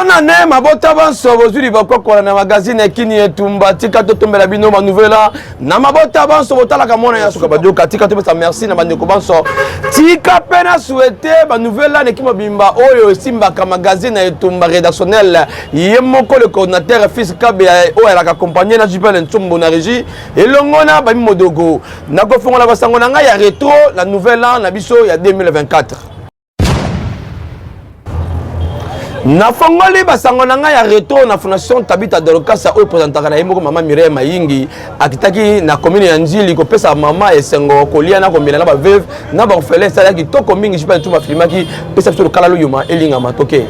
Bona ne mabota banso bozwi libakokola na magazine ekini etumba tika totombela bino banouvela na mabota banso botalaka mwana ya suka badioka tika topesa merci na bandeko banso tika mpe na souhaite banouvela na eki mobimba oyo esimbaka magazine ya etumba rédactionnel ye moko le coordinateur fils kabe oyo alaka accompagné na jupel ntsombo na régie elongo na bami modogo nakofongola basango na ngai ya retro na nouvel an na biso ya 2024 nafongoli basango na ngai ya retro na fondation tabita dorcas oyo presentaka na ye moko mama mireille mayingi akitaki na commune ya njili kopesa mama esengo kolia na komela na baveuve na baorphelin esalaki kitoko mingi jipa ntuma afilimaki pesa biso lokala loyuma elingama toke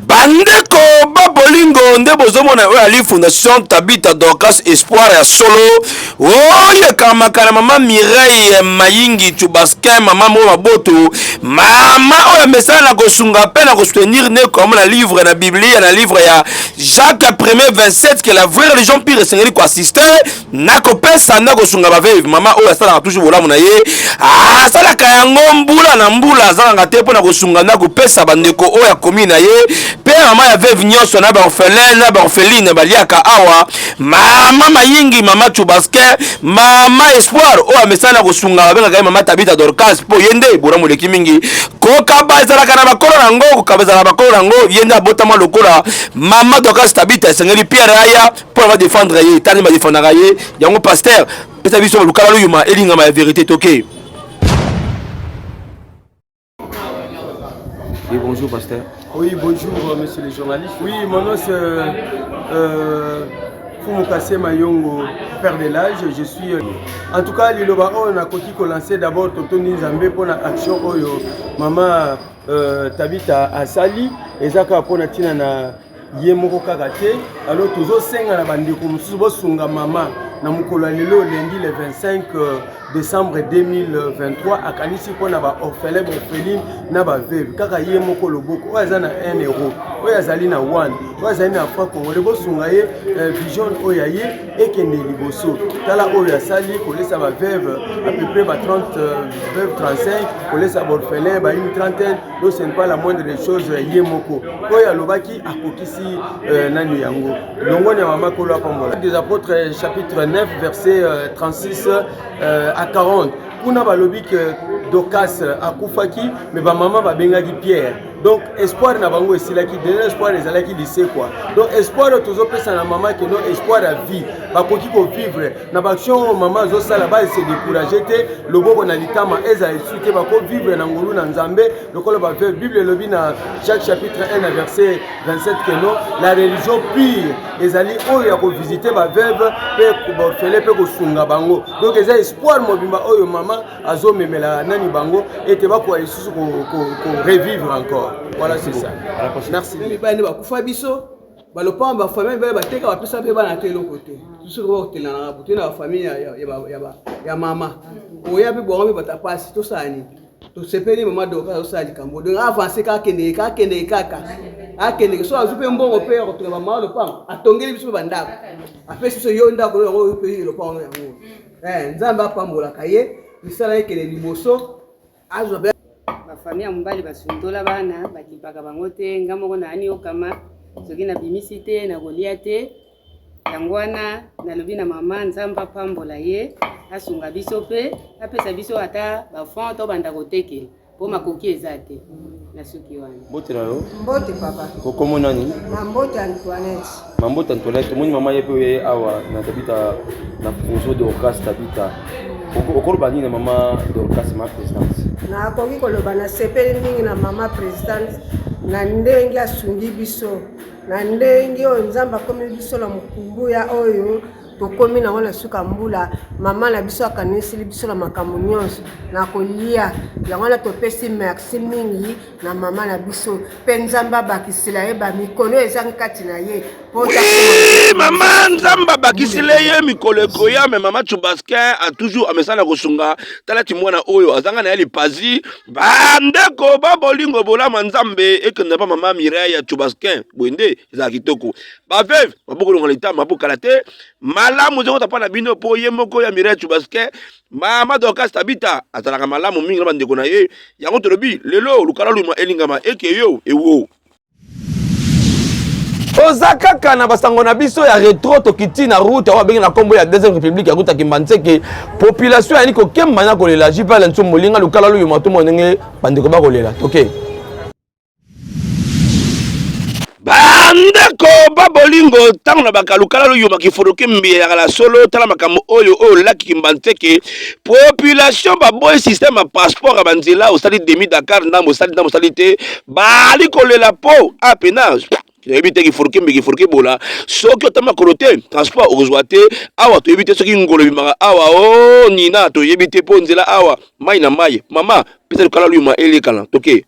Bandeko ba bolingo nde bozomona oyo ali fondation Tabitha Dorcas Espoir ya solo oyo ekamaka na mama Mireille Mayingi Chubaskin mama moko maboto mama oyo amesana na kosunga mpe na kosoutenir ne comme na livre na Biblia na livre ya Jacques 1er 27 que la vraie religion pure esengeli koassister Nakopesa nde kosunga ba veuve. Mama oyo asalaka toujours bolamu na ye, asalaka yango mbula na mbula, azangaka te mpo na kosunga na kopesa bandeko oyo akomi na ye mpe mama ya veuve nyonso na ba orphelin na ba orpheline baliaka awa. Mama Mayingi, mama Chubaskin, mama Espoir oyo amesana na kosunga, babengaka ye mama Tabitha Dorcas mpo ye nde bolamu eleki mingi. Kokaba ezalaka na bakolo na yango, kokaba ezalaka na bakolo na yango. Ye nde abotama lokola mama Dorcas Tabitha, esengeli Pierre aya mpo na badefendre ye tani badefendaka ye yango pasteur pesa biso lukala luyuma elingama ya verité toke. Oui, bonjour pasteur. Oui, bonjour euh, monsieur le journaliste. Oui, mon nom c'est euh, euh, Fumukase Mayongo, père de l'âge. Je suis euh, en tout cas liloba oyo nakoki kolancer d'abord totondi Nzambe mpo na action oyo mama euh, Tabita asali eza kaka mpo na ntina na ye moko kaka te alors tozosenga na bandeko mosusu bosunga mama na mokolo ya lelo lundi le 25 euh, décembre 2023 akanisi mpo na baorphelin baorpheline na baveuve kaka ye moko loboko oyo aza na 1 euro oyo azali na 1 oyo azali na franc congolais bosunga ye euh, vision oyo ya ye ekende liboso tala oyo asali kolesa baveuve à peu près ba 30 euh, veuve 35 kolesa baorphelin ba une trentaine donc ce n'est pas la moindre des choses ye moko oyo alobaki akokisi euh, nani yango longoni ya mama kolo apambola des apôtres chapitre 9 verset 36 euh, euh, à 40 kuna balobi ke Dorcas akufaki mais bamama babengaki Pierre donc espoir na bango esilaki dernier espoir ezalaki lisekwa donc espoir oyo tozopesa na mama ke no espoir ya vie bakoki kovivre na baaction oyo mama azosala ba se décourage te loboko na litama ezala esu te bakovivre na ngolu na nzambe lokola baveuve bible elobi na jacques chapitre 1 na verset 27 que non la religion pure ezali oyo ya kovisite baveuve mpe baorphelin mpe kosunga bango donc eza espoir mobimba oyo mama azomemela nani bango ete bakoka lisusu korevivre encore voilà c'est ça merci mibali nde bakufa biso balopango bafamille mibali bateka bapesa mpe bana te eloko te biso kotelanaka butu na bafamille ya mama oya mpe bongo mpe bato ya mpasi tosala nini tosepeli mama doka azosala likambo donc avance kaka akendeke kaka akendeke kaka akendeke so azwi mpe mbongo mpe ya kotonga bamama lopango atongeli biso mpe bandako apesi biso yo ndako yango oyo mpe lopango yango eh, nzambe apambolaka ye misala ekende liboso azwa bafami ya mobali basundola bana bakipaka bango te nga moko naaniokama soki nabimisi te nakolia te Yango wana nalobi na mama Nzambe apambola ye, asunga biso mpe apesa biso ata ba francs tobanda kotekela mpo makoki eza te. Nasuki wana. Mbote na yo. Mbote papa. Okomo nani? Mambote Antoinette. Mambote Antoinette, omoni mama ye mpe oye awa na Tabita na projet Dorcas Tabita. Okoloba nini na mama Dorcas ma présidente? Nakoki koloba nasepeli mingi na mama présidente na ndenge asungi biso Na ndenge oyo Nzambe akomeli biso na mokumbuya oyo tokomi nango na suka mbula, mama na biso akaniseli biso na makambo nyonso na kolia. Yango wana topesi merci mingi na mama na biso, mpe Nzambe abakisela ye bamikono ezangi kati na ye mpo Merci mama Nzambe abakisile ye mikolo ekoya me mama Chubaskin a toujours amesana kosunga tala ti mwana oyo azanga na ye lipazi bandeko ba bolingo bolama Nzambe ekenda pa mama Mireille ya Chubaskin boye nde ezala kitoko ba veuve maboko longa litama mpo kala te malamu ezokota mpa na bino mpo ye moko ya Mireille Chubaskin mama Dorcas Tabita azalaka malamu mingi na bandeko na ye yango tolobi lelo lukala luma elingama eke yo ewo Oza kaka na basango na biso ya retro tokiti na route oyo babengi na nkombo ya deuxième république ya route ya Kimbanseke. Population ayali kokemba na kolela JPL Ntsumbu Linga Lukala Luyuma tomona ndenge bandeko bakolela toke. Bandeko ba bolingo ntango na bakalukala luyuma kifuluki mbiye ya kala solo tala makambo oyo oyo laki Kimbanseke population baboyi système ya passeport ya banzela osali demi Dakar ndambo osali ndambo osali te bali kolela po apena toyebi te kifuruki mbi kifuruki bola soki ota makolo te transport okozwa te awa toyebi te soki ngolo ebimaka awa o oh, nina toyebi te mpo nzela awa mai na mai mama pesa lokala luyuma elekana toke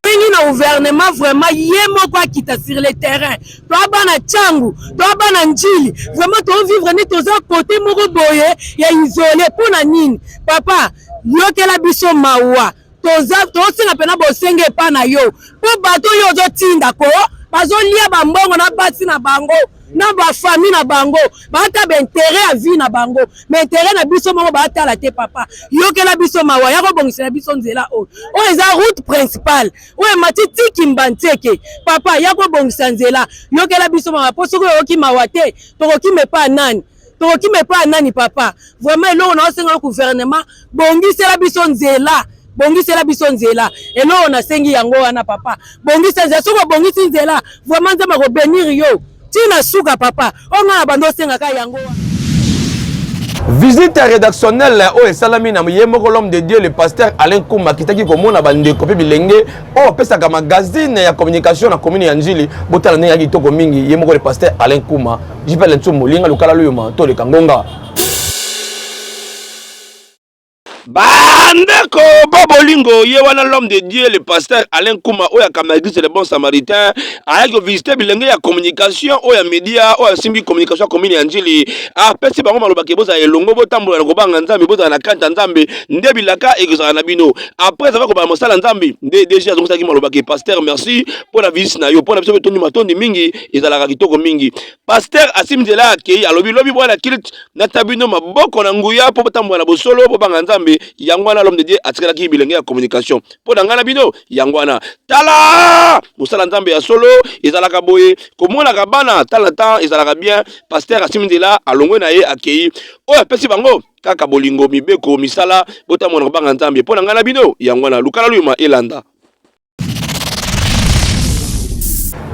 Bengi na gouvernement vraiment ye moko akita sur le terrain toa bana Tshangu toa bana Ndjili vraiment to vivre ni toza kote moko boye ya isole mpo na nini papa yokela biso mawa toza tosenga mpena bosenge epa na yo mpo bato oyo ozotinda ko bazolia bambongo na basi na bango na bafamille na bango baata baintere ya vie na bango ma intere na biso moko baatala te papa yokela biso mawa ya kobongisela biso nzela oyo oyo eza route principale oyo emati ti kimbanseke papa ya kobongisa nzela yokela biso mawa mpo soki oyoki mawa te tokokima epa nani tokokima epa nani papa vraiment eloko na osenga gouvernement bongisela biso nzela bongisela biso nzela eloko nasengi yango wana papa bongisa nzela soki obongisi nzela vraiment nzambe akobenir yo ntina suka papa oyo ngai na bando osengaka yango wana. Visite rédactionnelle oyo esalami na ye moko l'homme de Dieu le pasteur Alain Kumba akitaki komona bandeko mpe bilenge oyo bapesaka magazine ya communication na commune ya Njili. Botala ndenge ya kitoko mingi ye moko le pasteur Alain Kuma JPL Ntsumbu Linga Lukala Luyuma toleka ngonga. Bandeko ba bolingo ye wana l'homme de Dieu le pasteur Alain Kuma oyo akamba église le bon samaritain ayaki kovisite bilenge ya communication oyo ya media oyo asimbi communication ya commune ya Njili apesi bango maloba ke bozala elongo botambola na kobanga Nzambe bozala na kanta Nzambe nde bilaka ekozala na bino après avoir kobala mosala Nzambe nde DG azongisaki maloba ke pasteur merci mpo na visite na yo mpo na biso mpe tondi matondi mingi ezalaka kitoko mingi pasteur asimbi nzela akei alobi lobi bwana kilt Nata bino maboko na nguya mpo botambola na bosolo, bobanga Nzambe. Yango wana l'homme de Dieu atikalaki bilenge ya communication mpo na ngai na bino. Yango wana tala mosala Nzambe ya solo ezalaka boye, komonaka bana tala temps ezalaka bien. Pasteur asimbi nzela alongwe na ye akei, oyo apesi bango kaka bolingo, mibeko, misala, botambola na kobanga Nzambe mpo na ngai na bino. Yango wana lukala luyuma elanda.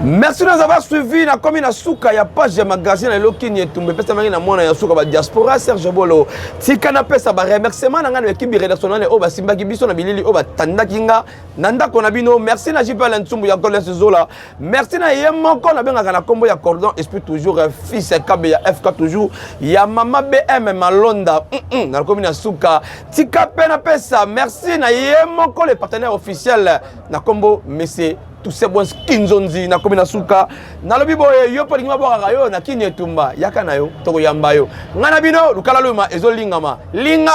Merci de nous avoir suivis. Na komi na suka ya page ya magazine ya Lokini etumba epesamaki na mwana ya suka ba diaspora Serge Bolo. Tika na pesa ba remerciement na nga na equipe rédactionnelle oyo basimbaki biso na bilili oyo batandaki nga na ndako na bino. Merci na JP Alain Tsumbu ya Golden Zola. Merci na ye moko na bengaka na kombo ya Cordon Esprit toujours euh, fils Kabe ya FK toujours ya mama BM Malonda. Mm -mm, na komi na suka. Tika pe na pesa merci na ye moko le partenaire officiel na kombo monsieur Toussaint Bons Kinzonzi na komi na suka. Nalobi boye yo pe lingi babwakaka yo na kini etumba yaka na yo tokoyamba yo. Nga na bino lukala luma ezolingama. Linga!